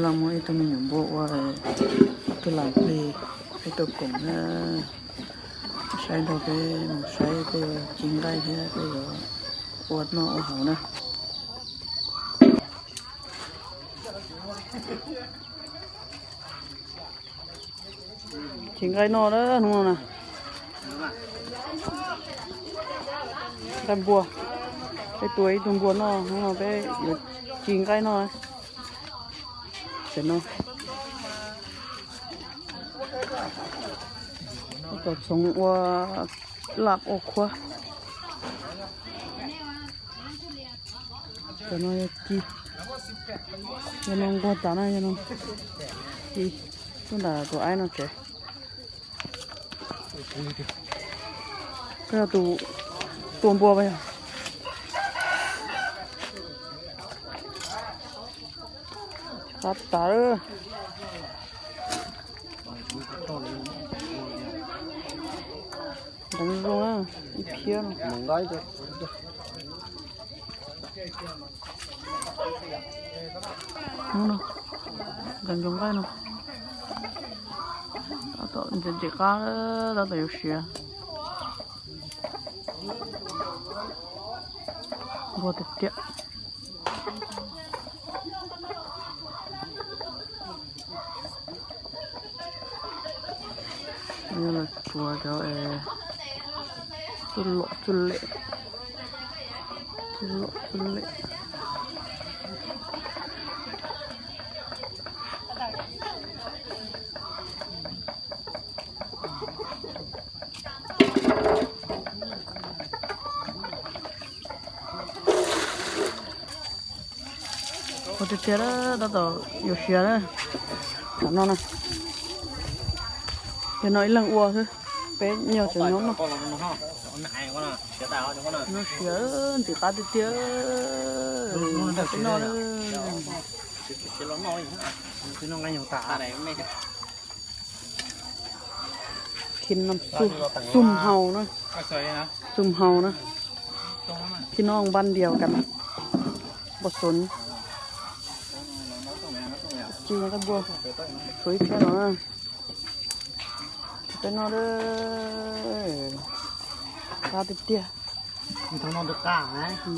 Los muab ib tug me nyuam npua ua ob tug lam plig, ib tug koom na. Saib nrog peb mus saib peb yuav ci nqaij thiab peb yuav ua noj ua haus na. Ci nqaij noj na hnub no na. Nqaij npua, peb tua ib tug npua noj hnub no peb yuav ci nqaij noj. Tam no kom txhoov ua laj ua khuab. Tam no yog ci, yog no nquag tas na, yog no ci tuaj nram tus aib no tsev. Koj yog tus tua npua pas yog? Qab tas lawm. Ntev zoo na, ib phiab no. Hnub no, nqaij nqaij no, tab tom ntxim qab, tab tom yuav siav. Npua tiag tiag. Yog los tsuav cov txuj lom txuj lem, txuj lom txuj lem. Ua tiag tiag, tab tom yuav siav na. Tam no na, yog no ib leeg ua xwb, peb nyuag tseem nyob no. Nyob siav ntxim qab tiag tiag. Peb noj. Khi noj xum hau na, xum hau na. Khi noj npaj ndias kam npaj xun. Ci nqaij npua, tshuav ib phiab no na. Peb noj, qab tiag tiag. Qab lawm,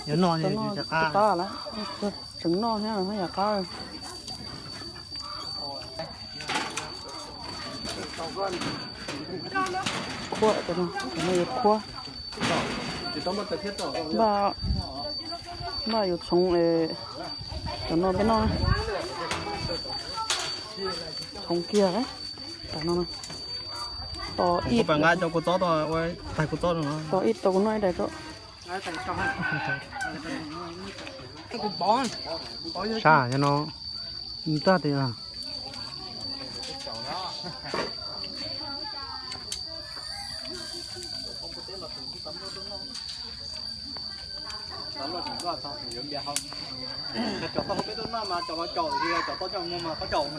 tseem noj thiab yam qab. Khuab, cov no yuav khuab. Npaj, npaj yuav txhoov, cov no peb noj, txhoov kiag. Tam no, tos ib, tos ib, tos kuv noj ib daim tso. Sab no, tag ti. Cov tau peb tuaj noj mas cov los caum, cov tau coj mus mas koj caum no.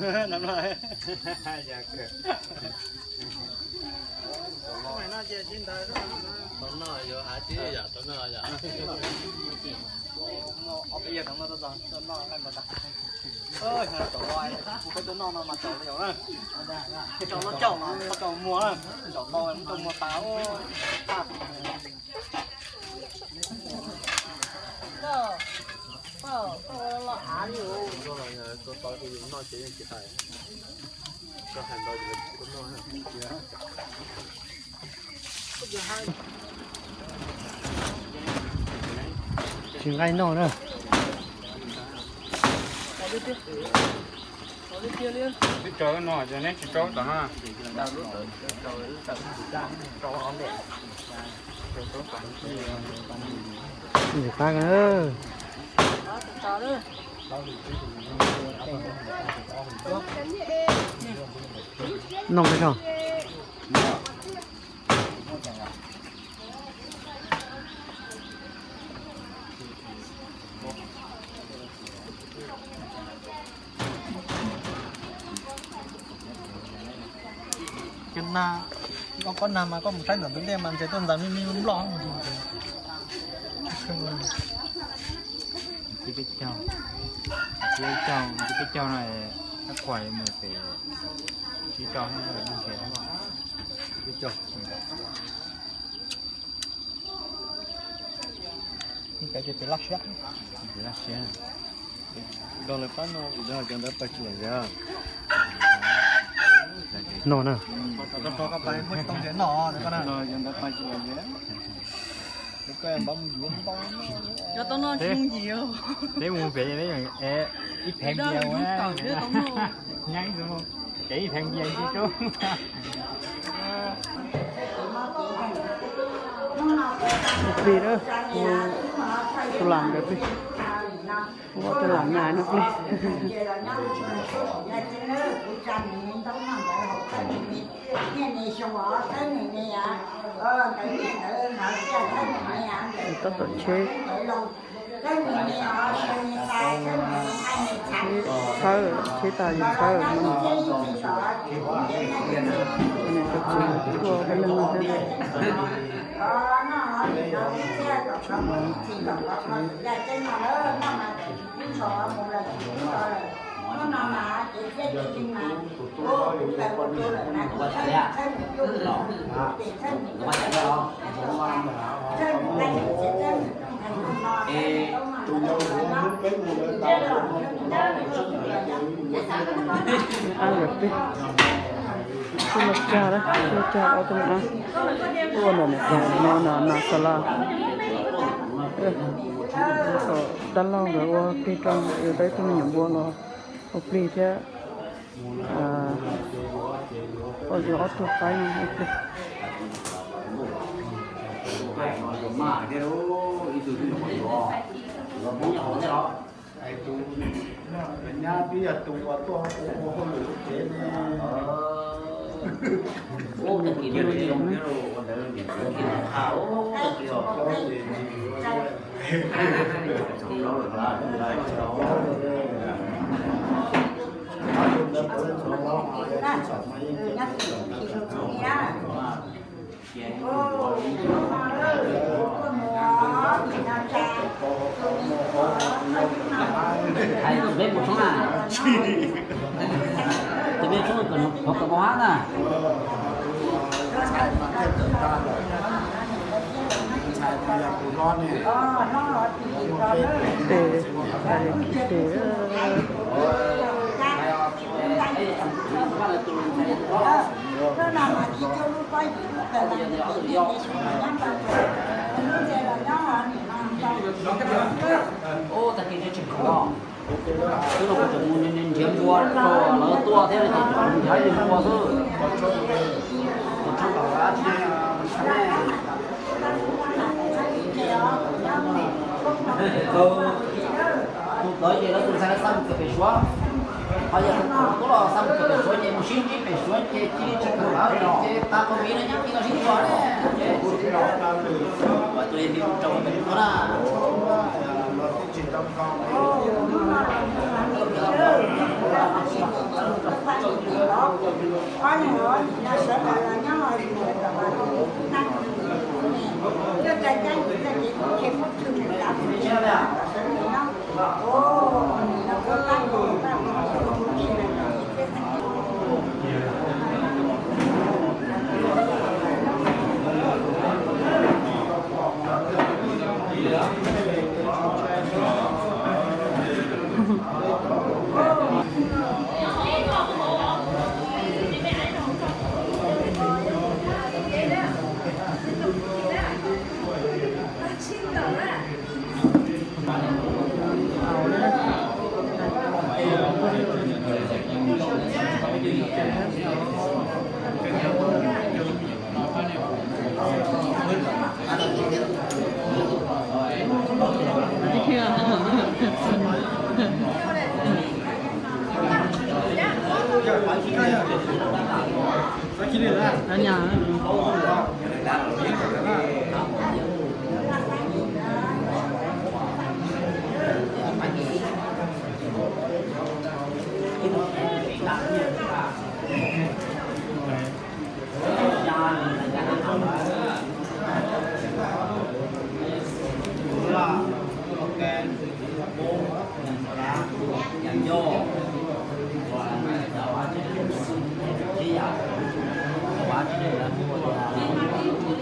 Ob peb yawg no tuaj noj, peb tuaj noj no mas caum, caum los caum mas koj caum muag, caum tau muag tas. Tsis nqaij noj na. Ntxim qab na. Noj peb no. Cov nas, koj, koj nas mas koj mus saib ntawm tus dej mas ntshe tuaj ntxaws me me nploj. Peb caug, peb caug no, tab quas mus pem tsib rau, noj ntshe peb caug. Peb laj siab, peb laj siab. Nrog lawv pab no, cov ntawd pais tsis los zem. No na. Cov ntawd pais tsis los zem. Peb mus pem, ib pheev npias, nyaib ib pheev npias ntsis rau. Plig na, tus lam nkawd plig. Ua tus lam na no plig. Tab tom tsheb, tsheb txhawb, tsheb tas yus txhawb no. Niam tus txiv tuaj peb leeg no thiab. Ab, lawv peb, peb los cag na, peb los cag ob tug me ab. Tuaj ntawm niam tais no na, na xa la. Dab laug nkawd ua plig rau, tau ib tug me nyuam npua los ua plig thiab. Ob tug qaib no ua plig. Hais tus peb mus tshoob na, tus peb tshoob kom nws qhuav kom npau hab na. Tes, tes. Ub, tag kis tsis khoom, twb los kuv tseem mus nrhiav npua rau lawv tua thiab, ces cov nrhiav ib npua xwb. Tus tshoob tom dab tsi ne? Tus ntawd ces lawv tus ntxhais xaj mus kawm pem Suav, ho yog tus tub los xaj mus kawm pem Suav ces mus sib ntsib pem Suav ces cia li tsis kawm lawm ces tas covid no ces cia li los sib ntsib ne. Tus yog me rau pem Suav na.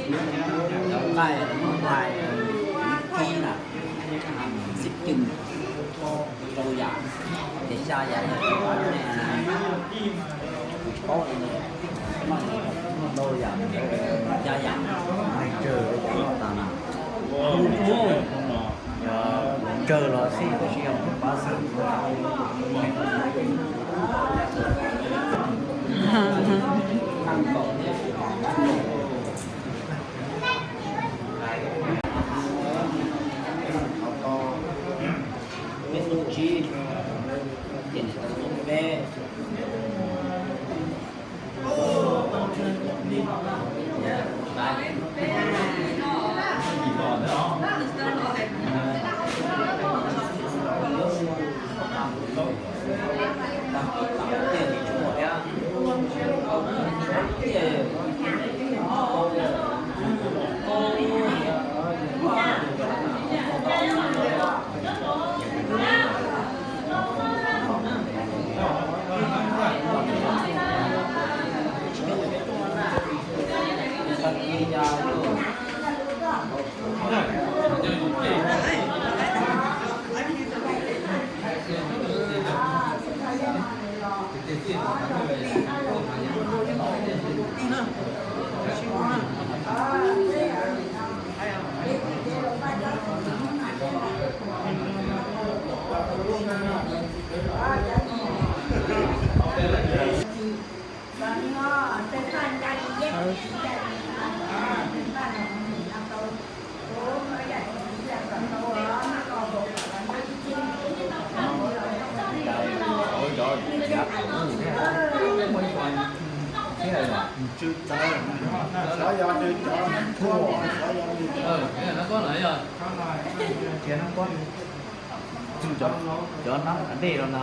Cov nqaij muaj hlais, kib na, xib cwg, rau yam, ces xya yam, kuv tsis paub li, muaj ntau yam, xya yam, neeg tsawg tas na. Tsawg los xij tab sis yog pab xwb. Cov nab dej no no.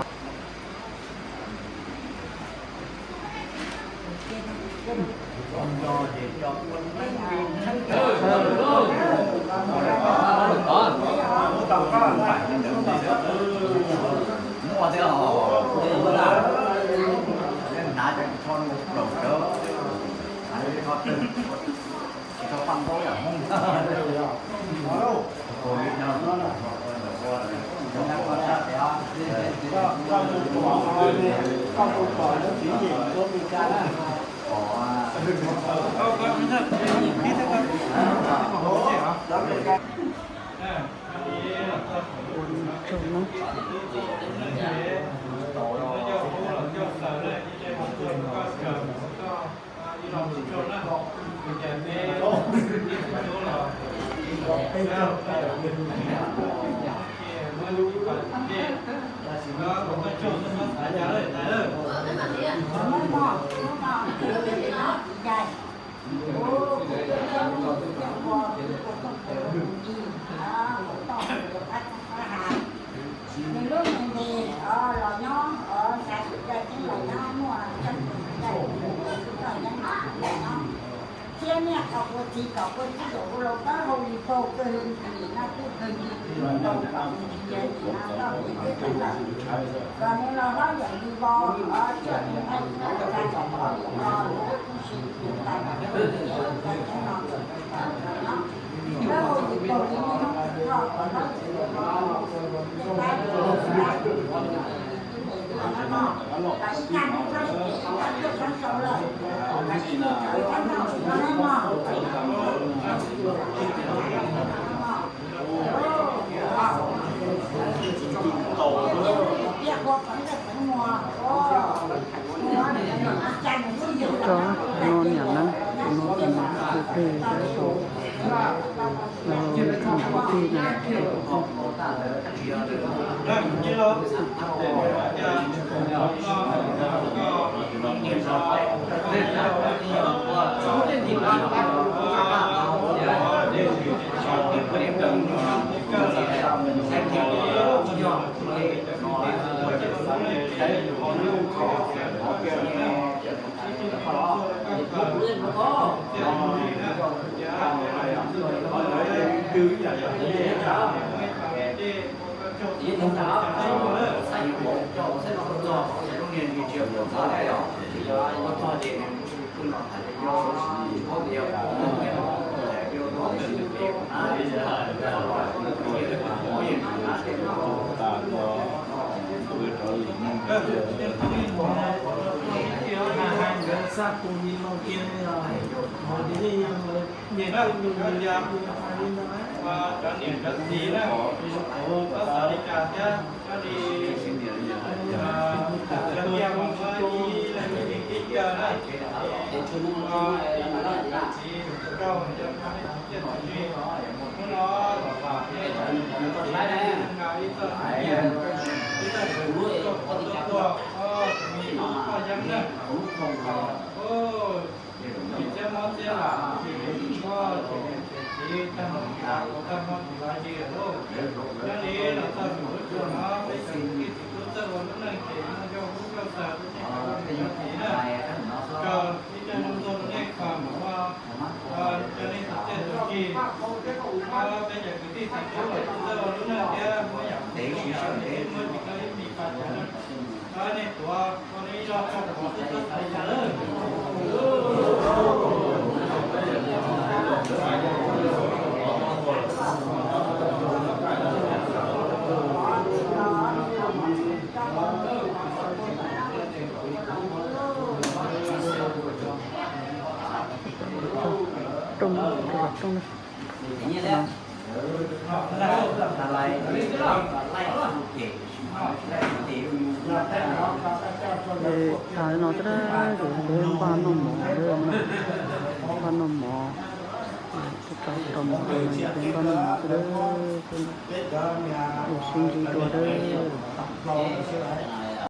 Nws lub nws nqis los nyob, xav xyuas cai ceeb los nyob, muaj tseeb cai los nyob, thiab niaj kom ua txiv kom ua txiv kom ua laus kawg hau li paug kawg li ntxim no twb kawg li tau kom ntsia ntxim no toj kev twb teev lawm. Kom nws los hlob yawm li vos, thiaj li nqaij txiv tsa kom pom li no, lawv kuj sim tus tais los cai ceeb no. Tso no niam na, no tus no tus deg, no tus deg na. Rooj, rooj na. Ces tas li no xwb na, ces peb npaj noj mov, npaj noj mov, rau mov, peb npaj noj mov xwb na, peb ua sib ntsib dua na.